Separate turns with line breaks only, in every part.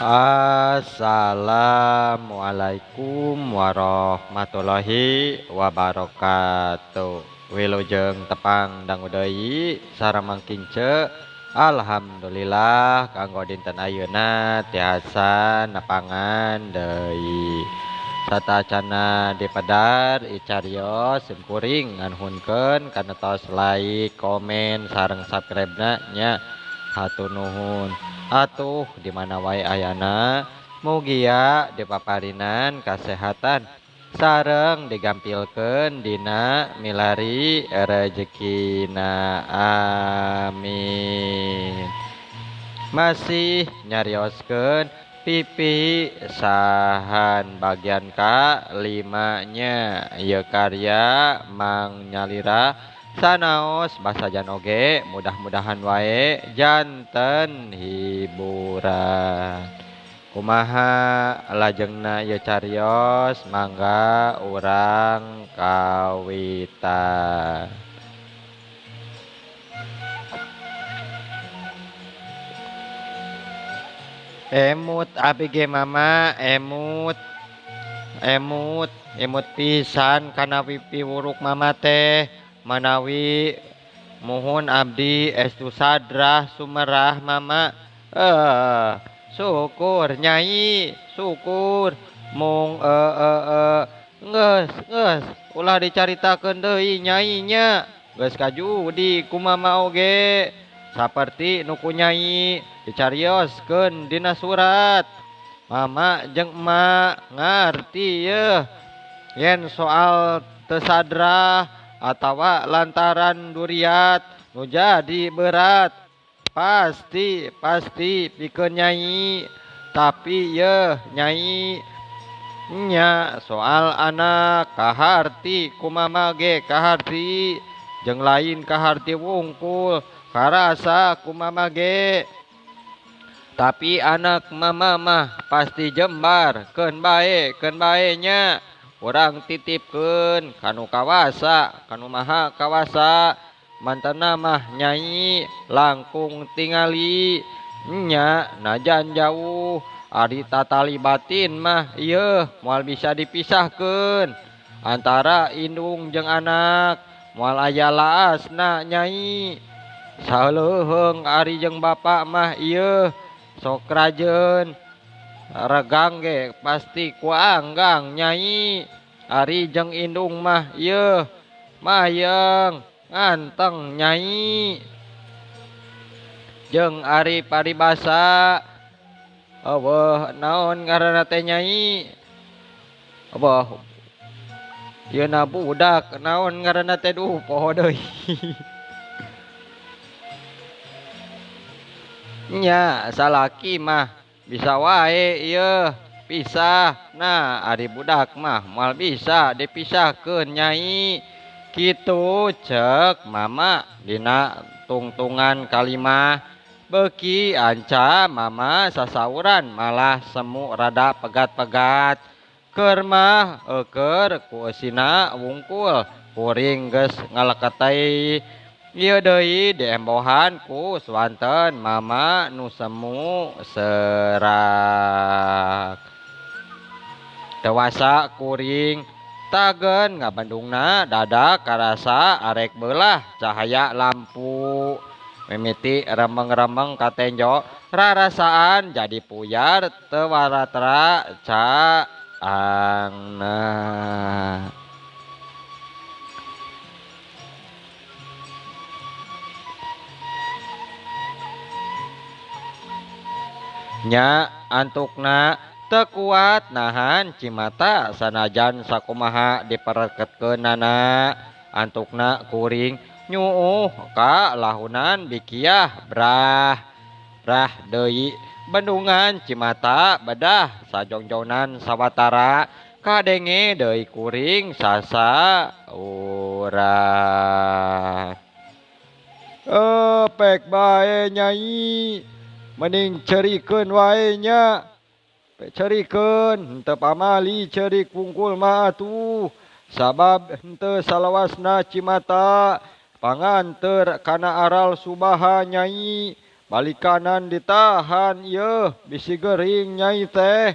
Assalamualaikum warahmatullahi wabarakatuh. Wilujeng tepang dangu deui sareng mangkince. Alhamdulillah kanggo dinten ayeuna tiasa nepangan deui. Satacana dipedar icarios simkuring nganuhunkeun kana tos like, komen sareng subscribe-na nya. Hatur nuhun. Atuh di mana wae ayana mugia dipaparinan kasehatan sareng digampilkeun dina milari rejekina, amin. Masih nyarioskeun pipi sahan bagian ka limanya ieu karya Mang Nyalira sanaos basajan oge mudah-mudahan wae janten hiburan. Kumaha lajengna ieu carios mangga urang kawitan. Emut abi ge mama emut emut emut pisan kana pipi wuruk mama teh. Manawi muhun abdi estu sadrah sumerah mama. Syukur nyai, syukur mung geus geus ulah dicaritakeun deui nyai nya. Geus kajudi ku mama oge saperti nu ku nyai dicarioskeun dina surat. Mama jeung emak ngarti yeuh yen soal teu sadrah atawa lantaran duriat nu jadi berat pasti pasti pikeun nyai. Tapi yeuh nyai nya soal anak kaharti ku mama ge kaharti jeung lain kaharti wungkul karasa ku mama ge. Tapi anak mama mah pasti jembar keun bae nya. Urang titipkeun kanu kawasa kanu maha kawasa mantena mah nyai langkung tingali nya najan jauh ari tatali batin mah ieu moal bisa dipisahkeun antara indung jeung anak moal aya laasna nyai. Saleuheung ari jeung bapak mah ieu sok rajeun regang ge pasti ku anggang nyai. Ari jeung indung mah ieu mayeng nganteng nyai. Jeung ari paribasa eueuh naon ngaranna teh nyai, eueuh ieu na budak naon ngaranna teh duh poho deui. Nya salaki mah bisa wae ieu pisah. Nah ari budak mah moal bisa dipisahkeun nyai. Kitu cek mama dina tungtungan kalimah. Beuki anca mama sasauran malah semu rada pegat-pegat. Keur mah eueur ku eusina wungkul kuring geus ngaleketei. Ieu deui diembohan ku swanten mama nu semu serak. Tewasa kuring tagen ngabandungna dada karasa arek beulah cahaya lampu. Mimiti remeng-remeng katenjo rarasaan jadi puyar teu waratra caangna. Nya antukna teu kuat nahan cimata sanajan sakumaha dipereketkeunana. Antukna kuring nyuuh ka lahunan bikiah brah brah deui bendungan cimata bedah sajongjongnan sawatara kadenge deui kuring sasa urang. Pek bae nyai mending cerikeun wae nya. Cerikeun henteu pamali cerik wungkul mah atuh sabab henteu salawasna cimata panganteur kana aral subaha nyai. Balik kanan ditahan yeuh bisi gering nyai teh.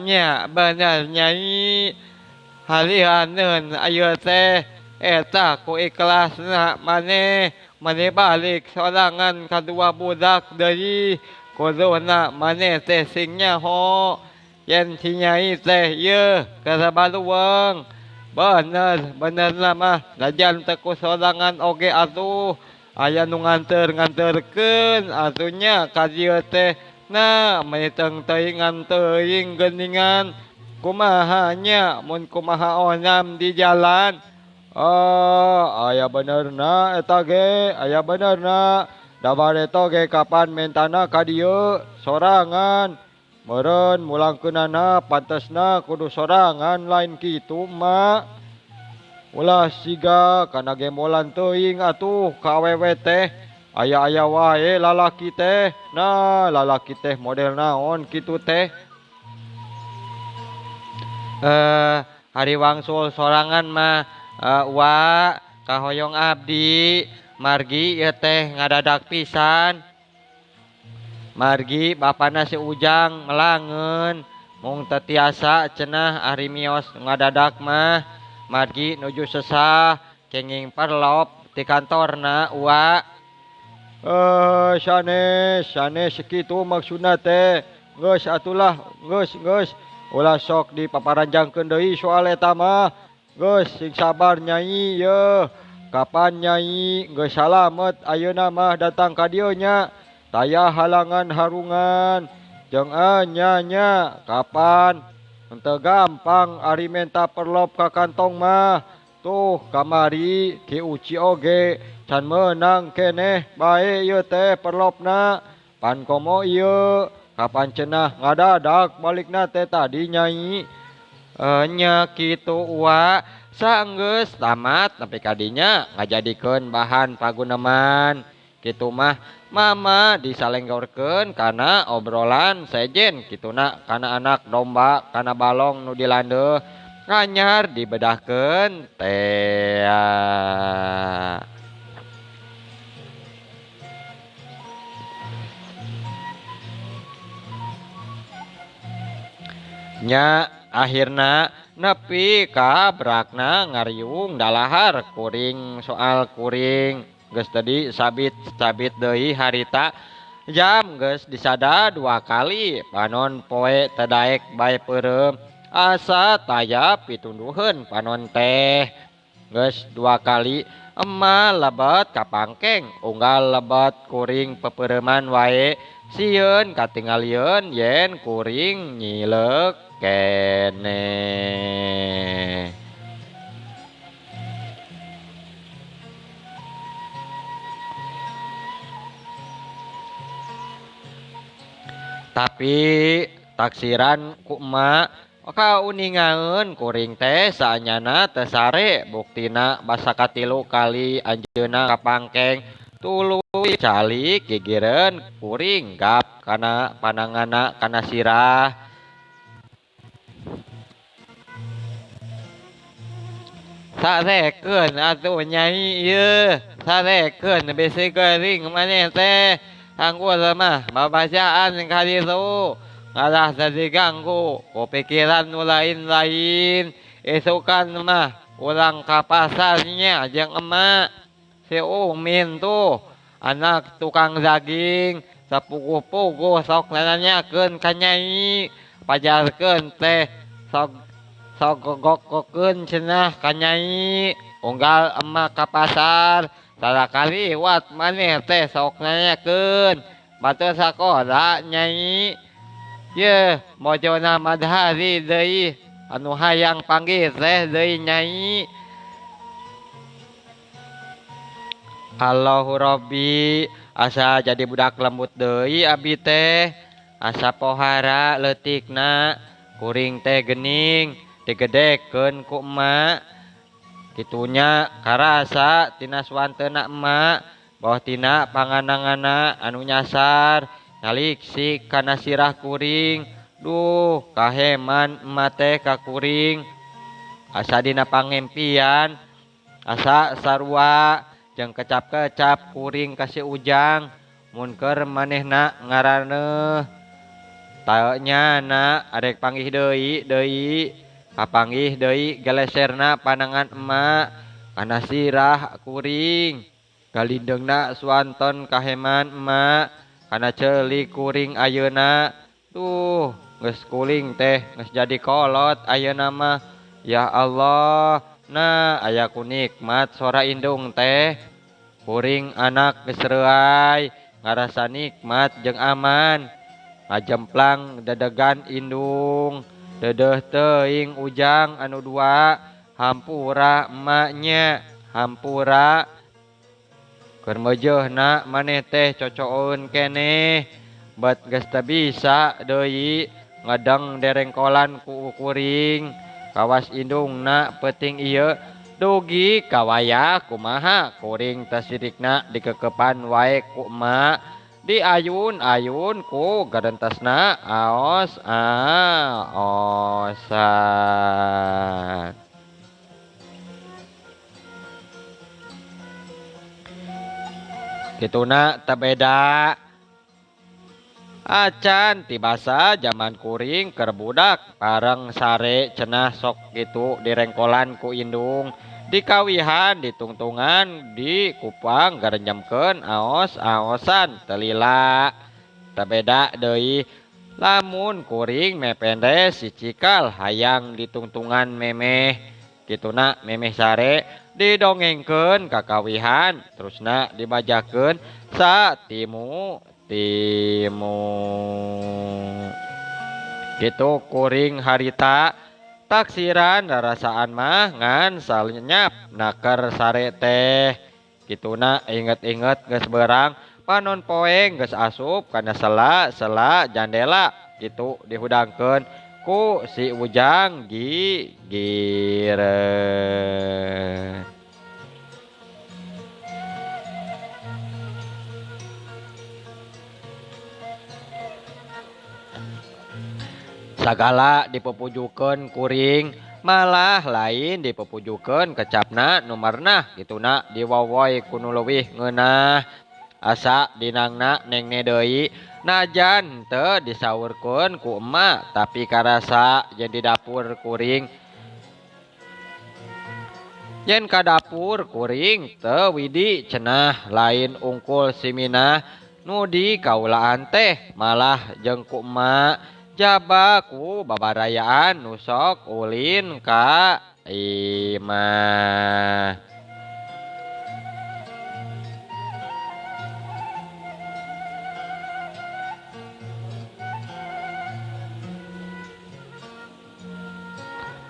Nya bener nyai harianeun ayeuna teh eta ku ikhlasna maneh maneh balik sorangan kadua budak deui kuduna maneh teh sing nyaho yen si nyai teh yeuh keur baluweung bener benerna mah najan teu ku sorangan oge atuh aya nu nganter-nganterkeun atuh nya ka dieu teh. Nah, meni teuing teuing geuningan kumaha nya mun kumaha onam di jalan. Oh, aya benerna eta ge, aya benerna. Da bareto ge kapan mentana ka dieu sorangan. Meureun mulangkeunana pantesna kudu sorangan lain kitu mak. Ulah siga kana gembolan teuing atuh ka awewe teh. Aya-aya wae lalaki teh. Nah, lalaki teh model naon kitu teh. Hari wangsul sorangan mah wa kahoyong abdi margi ieu teh ngadadak pisan. Margi bapana si Ujang melangeun mung teu tiasa cenah ari mios ngadadak mah. Margi nuju sesah kenging perlop ti kantorna wa. Sanes sanes kitu maksudna teh. Geus atulah, geus geus ulah sok dipaparanjangkeun deui soal eta mah. Geus sing sabar nyai yeuh. Kapan nyai geus salamet ayeuna mah datang ka dieu nya. Taya halangan harungan jeung nya nya kapan henteu gampang ari menta perlop ka kantong mah. Tuh kamari Ki Uci oge can meunang keneh bae ieu teh perlopna. Pan komo ieu kapan cenah ngadadak balikna teh tadi nyai. Nya kitu wa saenggeus tamat nepi ka dinya ngajadikeun bahan paguneman. Kitu mah mama disalenggorkeun kana obrolan sejen kituna kana anak domba kana balong nu dilandeuh nganyar dibedahkeun tea. Nya akhirna nepi ka brakna ngariung dalahar kuring soal kuring geus tadi sabit-sabit deui harita jam geus disada dua kali panon poe teu daek bae peureum asa taya pitunduheun panon teh geus dua kali ema lebet ka pangkeng unggal lebet kuring pepereuman wae sieun katingalieun yen kuring nyileuk keneh. Tapi taksiran ku emak kauningaeun kuring teh saanyana teu sare buktina basa katilu kali anjeunna ka pangkeng tuluy calik gigireun kuring gap kana pananganna kana sirah. Sarekeun atuh nyai ieu sarekeun bisi geuring maneh teh sanggul mah babacaan ka ditu ngalah teu diganggu ku pikiran nu lain-lain. Isukan mah urang ka pasar nya jeung emak si Umin tuh anak tukang daging sapuguh-puguh sok nanyakeun ka nyai pajarkeun teh sok sok gogok-gokeun cenah ka nyai unggal emak ka pasar sarakali wat maneh teh sok nanyakeun batur sakola nyai yeuh mojona madhari deui anu hayang panggih teh deui nyai. Allahu Rabbi asa jadi budak lembut deui abi teh asa pohara leutikna kuring teh geuning digedekeun ku emak kitunya karasa tina suwanteuna emak bawah tina panganangana anu nyasar nyaliksik kana sirah kuring. Duh kaheman emak teh ka kuring asa dina pangempian Asa sarua jeung kecap-kecap kuring ka si Ujang mun keur manehna ngaraneuh. Teu nyana arek panggih deui deui kapanggih deui geleserna panangan emak kana sirah kuring. Galindeungna suanton kaheman emak kana ceuli kuring ayeuna. Tuh geus kuling teh geus jadi kolot ayeuna mah. Ya Allah, nah aya ku nikmat sora indung teh. Kuring anak geus reuay ngarasa nikmat jeung aman. Ngajemplang dedegan indung, dedeuh teuing Ujang anu dua, hampura emaknya, hampura. Keur meujeuhna maneh teh cocoeun keneh, bet geus teu bisa deui ngedeng derengkolan ku kuring. Kawas indungna peuting ieu dugi kawaya kumaha kuring teh sirikna dikekepan wae ku emak. Diayun-ayun ku garentasna aos aosan. Kituna teu beda. Acan tibasa jaman kuring keur budak bareng sare cenah sok kitu direngkolan ku indung. Dikawihan ditungtungan di kupang garenjamkeun aos-aosan telila. Teu beda deui lamun kuring mepende si cikal hayang ditungtungan memeh. Kituna memeh sare didongengkeun kakawihan terusna dibajakeun satimu timu. Kitu kuring harita taksiran rarasaan mah ngan salenyap naker sare teh. Kituna inget-inget geus berang panon poeng geus asup kana sela-sela jandela. Kitu dihudangkeun ku si Ujang gigireun. Sagala dipupujukeun kuring malah lain dipupujukeun kecapna nu marnah kituna diwawoy ku nu leuwih ngeunah. Asa dinangna nengne deui najan teu disaurkeun ku emak tapi karasa yen di dapur kuring. Yen ka dapur kuring teu widi cenah lain ungkul si Minah nu di kaulaan teh malah jeung ku emak. Jaba ku babarayaan nu sok ulin ka imah.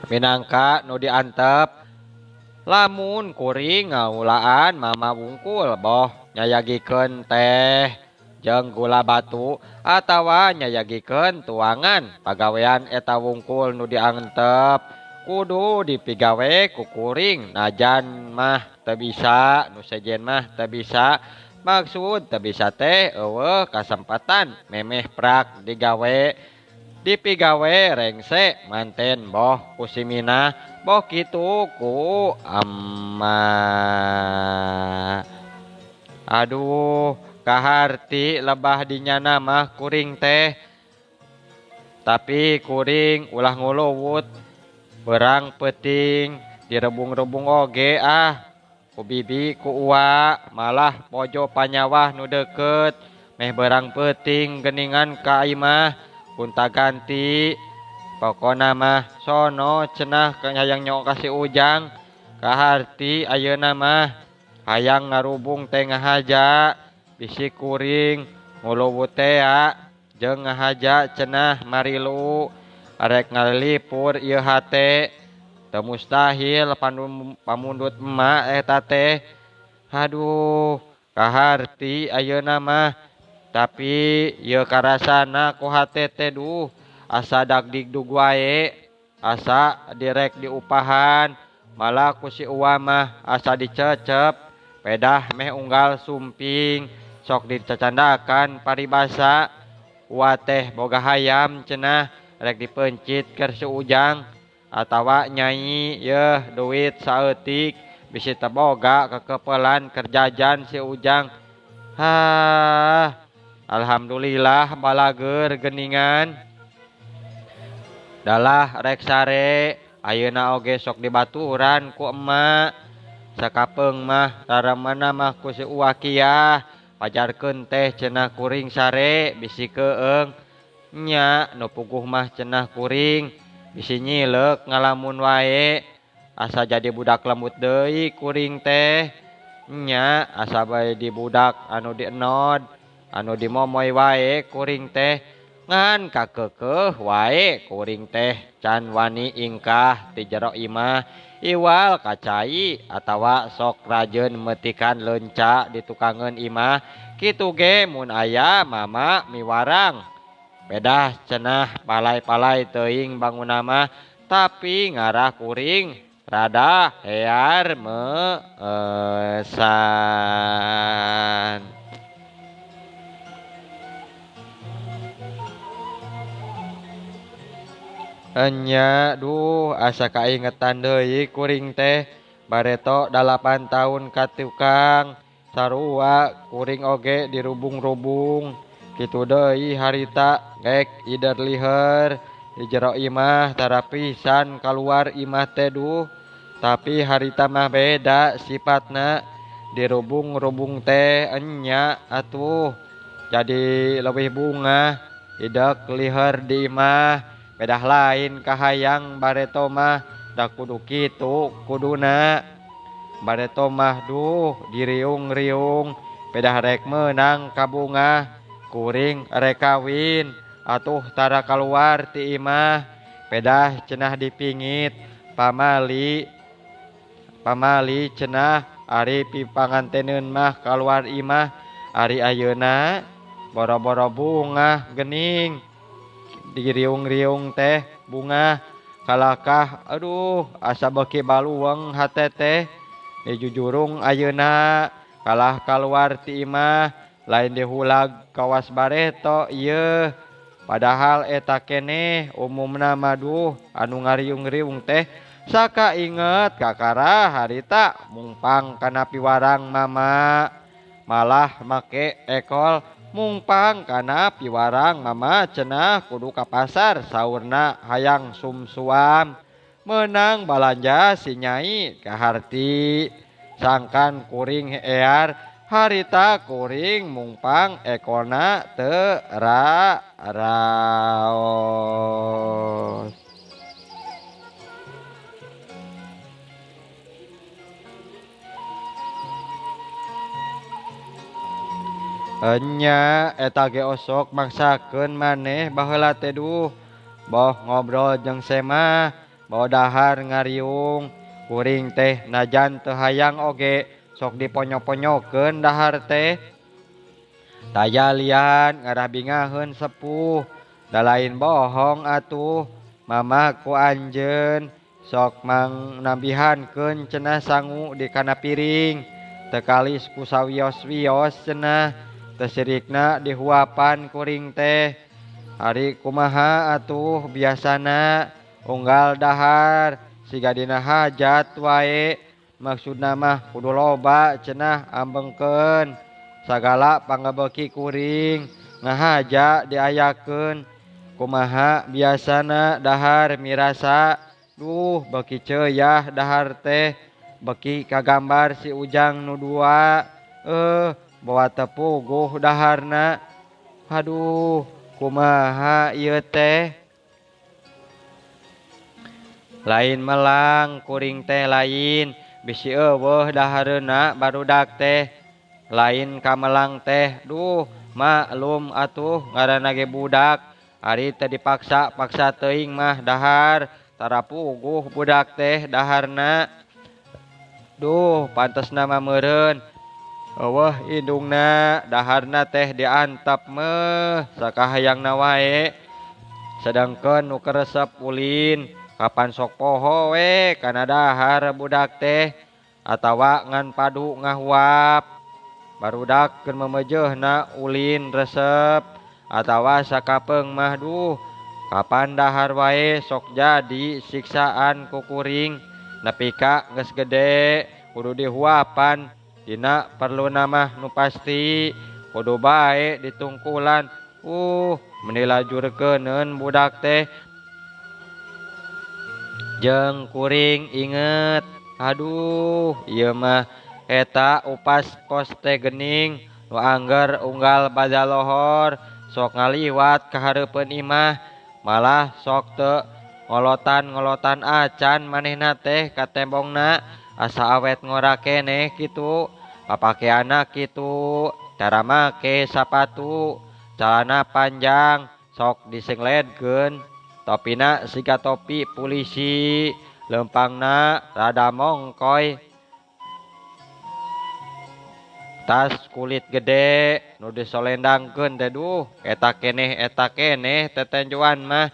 Minangka nu diantep lamun kuring ngaulaan mama wungkul boh nyayagikeun teh jeung gula batu atawa nyayagikeun tuangan pagawean eta wungkul nu diantep kudu dipigawe ku kuring najan mah teu bisa nu sejen mah teu bisa maksud teu bisa teh eueuh kasempatan memeh prak digawe dipigawe rengse manten boh ku si Minah boh kitu ku emak. Aduh kaharti lebah dinyana mah kuring teh tapi kuring ulah nguluwut berang peuting direbung-rebung oge ah ku bibi ku uwa malah pojo panyawah nu deukeut meh berang peuting geningan ka imah gunta ganti pokona mah sono cenah hayang nyok ka si Ujang kaharti ayeuna mah hayang ngarubung teh ngahaja bisi kuring nguluwut tea jeung ngahaja cenah marilu arek ngalipur ieu hate teu mustahil pamundut emak eta teh. Aduh kaharti ayeuna mah tapi ieu karasana ku hate teh duh asa dagdigdug wae asa direk diupahan malah ku si uwa mah asa dicecep pedah meh unggal sumping sok dicacandakan paribasa uwa teh boga hayam cenah rek dipencit keur si Ujang atawa nyai yeuh duit saeutik Bisi teboga kekepelan kerjajan si Ujang. Hah, alhamdulillah balager geningan. Dalah rek sare ayeuna oge sok dibaturan ku emak. Sakapeung mah raremana mah ku si Uwakiah. Pajarkeun teh cenah kuring sare bisi keeng. Nya nu puguh mah cenah kuring bisi nyileuk ngalamun wae. Asa jadi budak lembut deui kuring teh. Nya asa bae di budak anu dienod, anu dimomoy wae kuring teh. Ngan kakekeuh wae kuring teh can wani ingkah ti jero imah iwal kacai atawa sok rajeun metikan leunca di tukangeun imah. Kitu ge mun aya mama miwarang. Pedah cenah palai-palai teuing bangunna mah tapi ngarah kuring rada hear meesan. Enya duh asa kaingetan deui kuring teh bareto 8 tahun ka tukang sarua kuring oge dirubung-rubung kitu deui harita rek ider liher di jero imah tara pisan kaluar imah teh duh. Tapi harita mah beda sifatna dirubung-rubung teh enya atuh jadi leuwih bungah idek liher di imah. Bedah lain kahayang bareto mah da kudu kitu kuduna. Bareto mah duh diriung-riung pedah rek meunang kabungah kuring rek kawin atuh tara kaluar ti imah. Pedah cenah dipingit pamali pamali cenah ari pipanganteneun mah kaluar imah. Ari ayeuna boro-boro bungah geuning diriung-riung teh bungah kalakah aduh asa beuki baluweung hate teh dijujurung ayeuna kalah kaluar ti imah lain dihulag kawas bareto ieu. Padahal eta keneh umumna mah duh anu ngariung-riung teh saka inget kakara harita mungpang kana piwarang mama malah make ekol mungpang kana piwarang mama cenah kudu ka pasar saurna hayang sumsuam menang balanja si nyai kaharti sangkan kuring ear harita kuring mungpang ekolna teu raos. Enya eta ge osok maksakeun maneh baheula teh duh boh ngobrol jeung semah bawa dahar ngariung kuring teh najan teu hayang oge sok diponyo-ponyokeun dahar teh. Taya lian ngarah bingaheun sepuh da lain bohong atuh mama ku anjeun sok mang nambihankeun cenah sangu di kana piring teu kalis ku sawios-wios cenah teu sirikna dihuapan kuring teh. Ari kumaha atuh biasana unggal dahar siga dina hajat wae maksudna mah kudu loba cenah ambengkeun sagala pangebeuki kuring ngahaja diayakeun kumaha biasana dahar mirasa duh beuki ceuyah dahar teh beuki kagambar si Ujang nu dua bawa tepuguh daharna. Aduh kumaha ieu teh lain melang kuring teh lain bisi eueuh dahareuna barudak teh lain kamelang teh duh maklum atuh ngaranna ge budak ari teh dipaksa-paksa teuing mah dahar tara puguh budak teh daharna. Duh pantesna mah meureun eueuh indungna daharna teh diantep meh sakahayangna wae sedangkeun nu keresep ulin kapan sok poho we kana dahar budak teh atawa ngan padu ngahuap barudak keur memejeuhna ulin resep atawa sakapeung mah duh kapan dahar wae sok jadi siksaan ku kuring nepi ka geus gede. kudu dihuapan dina perluna mah nu pasti kudu bae ditungkulan. Meni lajurkeuneun budak teh jeung kuring inget. Aduh ieu mah eta upas pos teh geuning nu angger unggal badalohor sok ngaliwat ka hareupeun imah malah sok teu ngolotan-ngolotan acan manehna teh ka tembongna asa awet ngora keneh kitu papakeanna kitu cara make sapatu calana panjang sok disengledkeun topina siga topi polisi lempangna rada mongkoy tas kulit gede nu disolendangkeun teh duh eta keneh tetenjuan mah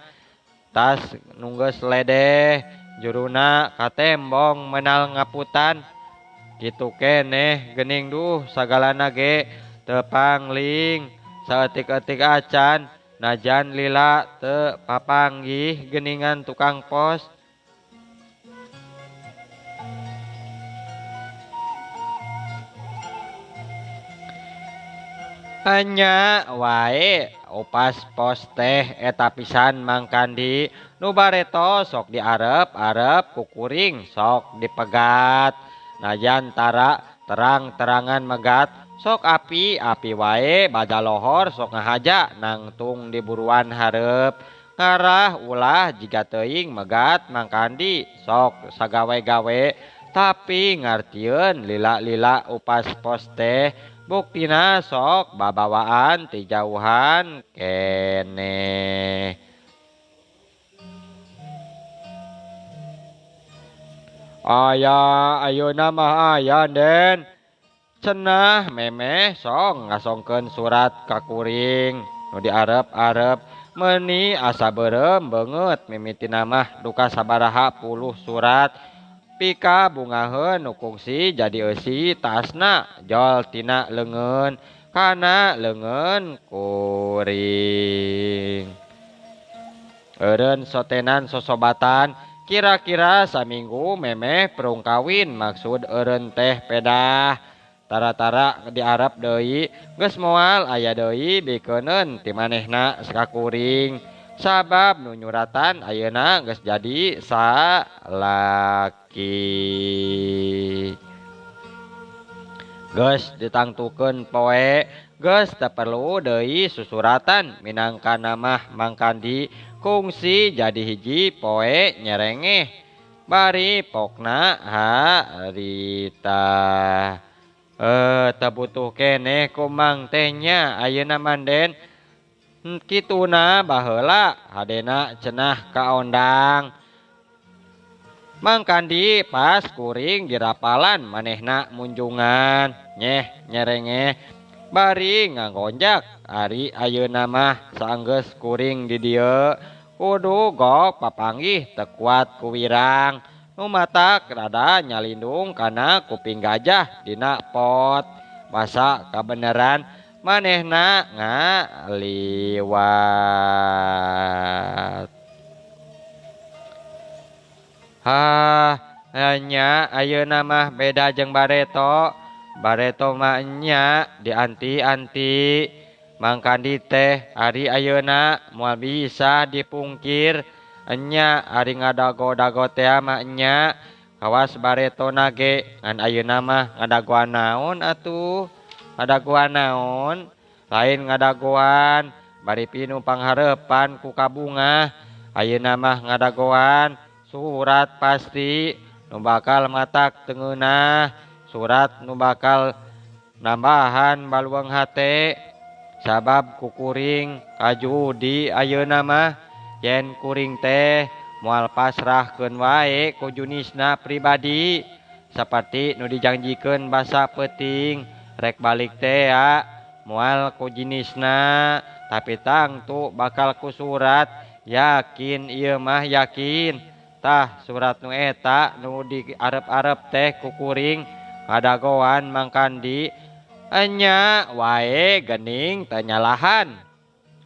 tas nu geus ledeh juruna ka tembong menal ngaputan kitu keneh geuning duh sagalana ge teu pangling saeutik-eutik acan najan lila teu papanggih geuningan tukang pos. Anya wae upas pos teh eta pisan Mang Kandi nu bareto sok diarep-arep ku kuring sok dipegat najan tara terang-terangan megat sok api-api wae badalohor sok ngahaja nangtung di buruan hareup ngarah ulah jiga teuing megat Mang Kandi sok sagawe-gawe tapi ngartieun lila-lila upas pos teh buktina sok babawaan ti jauhan keneh. Aya ayeuna mah aya Den cenah memeh sok ngasongkeun surat ka kuring nu diarep-arep meuni asa beureum beungeut mimitina mah duka sabaraha puluh surat pika bungaheun nu kungsi jadi eusi tasna jol tina leungeun kana leungeun kuring. Eureun sotenan sosobatan kira-kira saminggu memeh perung kawin maksud eureun teh pedah tara-tara diarep deui geus moal aya deui bikeuneun ti manehna sakakuring sabab nu nyuratan ayeuna geus jadi salaki. Geus ditangtukeun poe geus teu perlu deui susuratan minangkana mah Mang Kandi kungsi jadi hiji poe nyerengeh bari pokna harita. Teu butuh keneh ku Mang teh nya ayeuna manden kituna baheula hadena cenah kaondang Mang Kandi pas kuring dirapalan manehna munjungan nyeh nyerengeh bari ngagonjak ari ayeuna mah saanggeus kuring di dieu kudu gok papanggih teu kuat ku wirang nu matak rada nyalindung kana kuping gajah dina pot basa kabeneran manehna ngaliwat. Hah nya ayeuna mah beda jeung bareto. Bareto mah nya dianti-anti Mang Kandi teh ari ayeuna moal bisa dipungkir nya ari ngadago-dago teh mah nya kawas baretona ge ngan ayeuna mah ngadagoan naon atuh ngadagoan naon lain ngadagoan bari pinu panghareupan ku kabungah ayeuna mah ngadagoan surat pasti nu bakal matak teu ngeunah surat nu bakal nambahan baluang hate sabab kukuring kajudi ayeuna mah yen kuring teh moal pasrahkeun wae ku junisna pribadi saperti nu dijanjikeun basa peuting rek balik teh ya moal ku jinisna tapi tangtu bakal ku surat yakin ieu mah yakin tah surat nu eta nu diarep-arep teh ku kuring ngadagoan Mang Kandi enya wae gening teu nyalahan.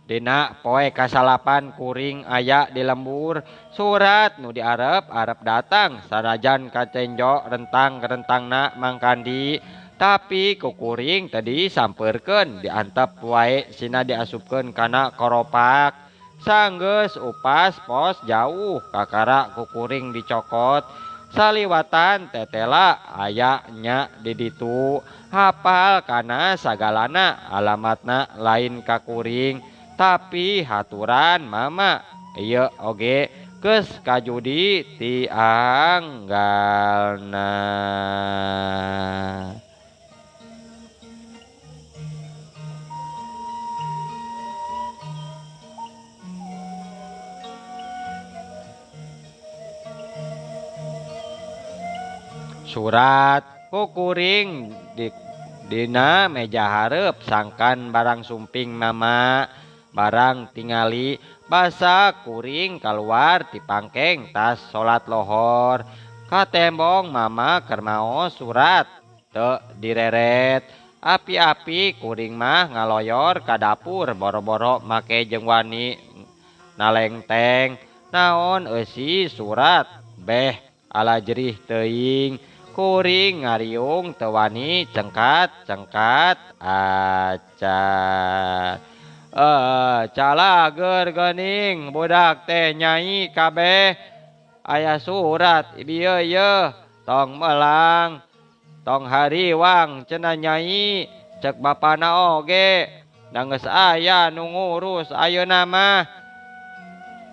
Dina poe kasalapan kuring aya di lembur surat nu diarep arep datang sanajan kacenjo rentang-rentangna mangkandi tapi ku kuring teu disampeurkeun diantep wae sina diasupkeun kana koropak sanggeus upas pos jauh kakara ku kuring dicokot saliwatan tetela aya nya di ditu hafal kana sagalana alamatna lain ka kuring tapi haturan mama ieu oge geus kajudi ti anggalna. Surat kukuring di dina meja hareup sangkan barang sumping mama barang tingali basa kuring kaluar ti pangkeng tas salat lohor katembong mama keur maos surat teu direret api-api kuring mah ngaloyor ka dapur boro-boro make jeung wani nalengteng naon eusi surat beh ala jerih teuing kuring ngariung teu wani cengkat-cengkat acan. Calager geuning budak teh nyai kabeh aya surat bieu yeuh tong melang tong hariwang cenah nyai cek bapana oge da geus aya nu ngurus ayeuna mah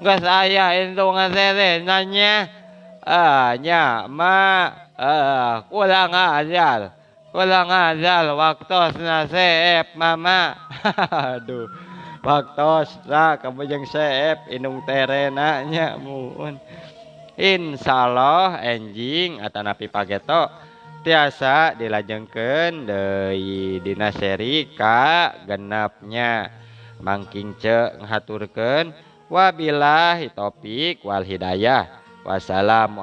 geus aya intung ngasere nanya nya mah kurang ajar waktosna seep mama. Aduh waktosna kabujeng seep indung terena nya muhun. Insyaallah enjing atanapi pageto tiasa dilajengkeun deui dina seri ka genepnya. Mangking ce ngahaturkeun wabillahi taufik wal hidayah. Wassalamu